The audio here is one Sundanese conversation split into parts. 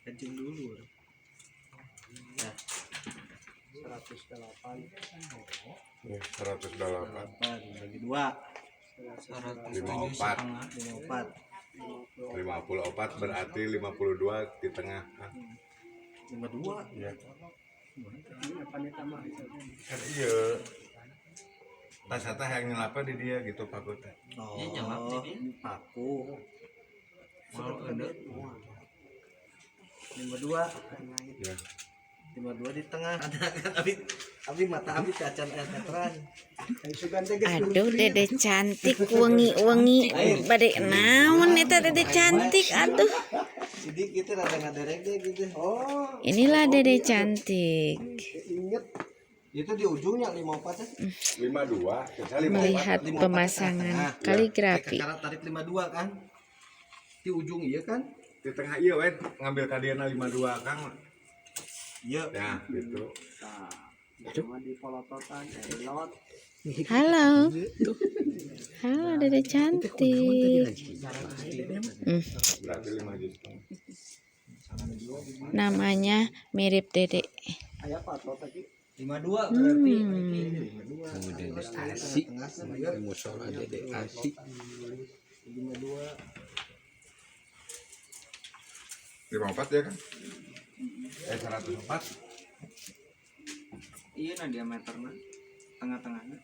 Kencing dulu. Nah, 108. Ya, 108. 8 bagi 2. 54. 54. 54 berarti 52 di tengah. 52. Iya. Ini apa nih tambah? Kan iya. Tas teh yang nyelapa di dia gitu paku teh. Oh, Iya, nyelap di dia. Paku. Mau ada. 52. Ya. 52 di tengah. Ada kan abi abi mata abi cacan air meteran. Aduh, Dede cantik wengi-wengi bade naon eta Dede cantik atuh. Sidik gitu rada ngaderek deh gitu. Oh, Inilah Dede cantik. inget. Itu di ujungnya 54 teh. 52, kita 54. Melihat 54 pemasangan tengah. kaligrafi. Karena tarik 52 kan. Di ujung iya kan? Di tengah iya we ngambil kadiana 52 Kang. Iya. Ya, gitu. Nah, cuma di polototan, elot. Halo. Halo Dede cantik. Berarti 5 juta. Namanya mirip Dede. Ayah patot tadi. 52 berarti. Hmm. 52. Dede Asi. Tengah sama ya. Musola Dede Asi. 52. 54 ya kan? Eh 104. Iya nah diameternya tengah-tengahnya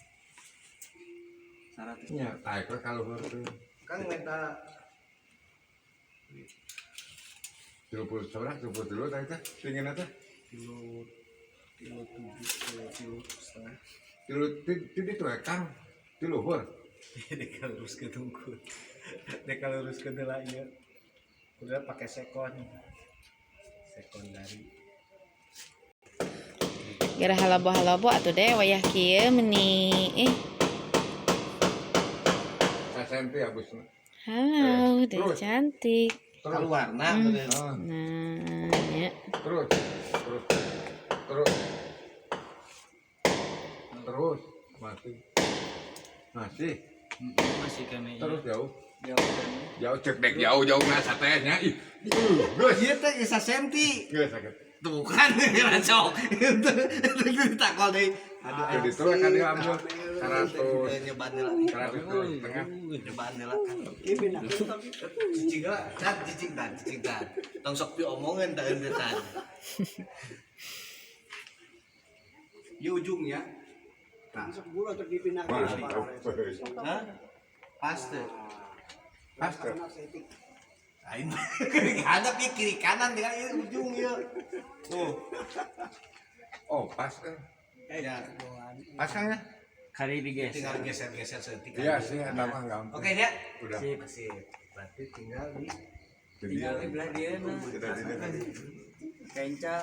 100. Ya, taek we kalau tuh. Kang minta 30 seberapa? 30 tadi teh. Tingginya teh. kilo kilo 7 kilo kilo setengah. Tilu ti ditu we Kang. Ti luhur. Dek lurus ke tungku. Dek lurus ke heula ieu. Udah pakai sekon. Sekon dari Gara halobo-halobo atuh deh wayah kieu meni. Eh, Sasenti abusna. halo Dede Terus. cantik. Terus. Keluarna bener. Ah, Nah, ya. terus. Terus. Terus. Terus masih. Masih. Masih kene. Terus jauh. Jauh kene. Jauh cek dek jauh jauh nggak satenya ih. Geus. Ieu teh geus senti. Geus sakit. Tuh kan ngeracok. Itu ditakol deui. Aduh, Jadi itu kan dia ambil 100 nyobaan heula. 100 setengah. Nyobaan heula kan. Ini pindah tapi Cicing heula, cat cicing tan, cicing tan. Tong sok diomongeun tah henteu tan. Di ujungnya. Nah, sepuluh atau dipindahkan. Mantap. hah? Pas teh. Pas tuh. Lain kiri hadap ya kiri kanan dengan ini ujung ya. Tuh. Oh, pas eh. Ya, Pas kan ya? Kali digeser. tinggal geser-geser seetik. Iya sih, ada mah gampang. Oke ya. Udah. Sip. Sip. Berarti tinggal di Jadi Tinggal di belah dia nah. Kita di tadi. Kenca.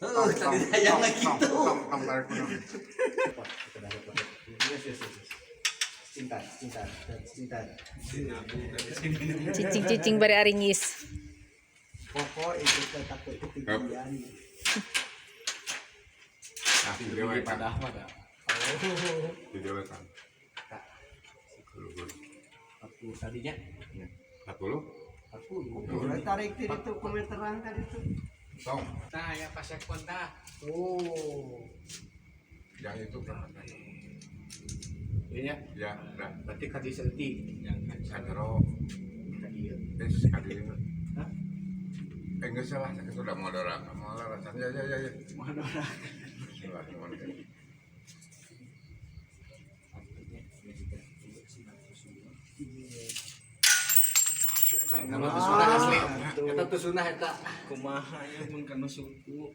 Oh, tadi saya lagi gitu. Tong tong tarik benang. Yes, yes, yes. Cinta, cinta, cinta. Cicing-cicing bari aringis. Pokok itu teh takut ketinggian. Nah, di dewe kan. Padah mah dah. Di dewe kan. Luhur. 40 tadinya. 40. 40. Udah tarik tadi itu komenteran tadi itu. Tong. Nah ya pas sekon tah. Oh. Yang itu kan. Iya ya. Ya, udah. Berarti kadi senti. Yang kan Sajero. Tadi ya. Eh, sekali ini. Hah? Eh, enggak salah, sakit udah mau dorang, mau larasan. Ya, ya, ya, ya. Mau dorang. Bismillahirrahmanirrahim. Eta mah teu sunah asli. Eta teu sunah eta. Kumaha ya mun kana suku.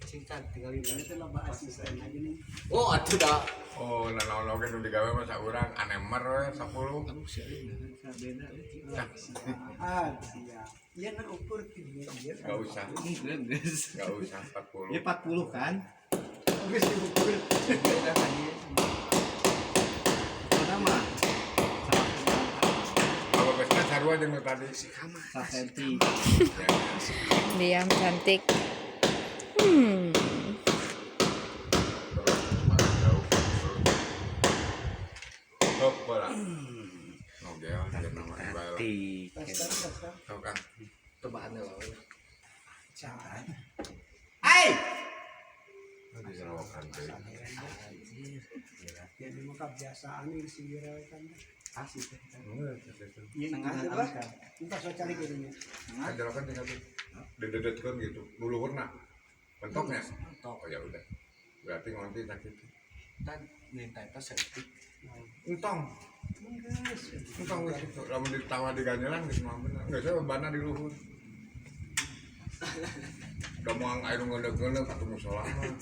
Singkat tinggal ini. Itu loba asisten aja nih. Oh, atuh dah. Oh, nah oge nu digawe mah saurang anemer we 10. Aduh, sia beda. Ah, siap. Iya nah ukur tinggi iya. Enggak usah. Geus. Enggak usah 40. Ya 40 kan? Geus diukur. Beda kan dia. Pertama. Kalau geusna sarua jeung nu tadi. Sasenti. Ya. Diam cantik. Terus jauh. Stop bola. Nogel jeung nama bae lah. Tik. Tes tes tes. Tahu kan? Cobaan lah. Ai. Di jerokan teh. Ya ini mah kebiasaan ini si Wira kan. Asik teh. Iya, Tengah itu tuh, bah. Entah so cari gini. Kan jerokan tinggal tuh. Didedetkeun gitu. Nu luhurna. Mentoknya. Mentok. Oh ya udah. Berarti ngonti sakit. Tan minta eta saeutik. Entong. Geus. Entong geus gitu. Lamun ditawa di ganjelan geus mah bener. Geus we bebanna di luhur. Da moal aya nu ngeundeuk-ngeundeuk atuh musola mah.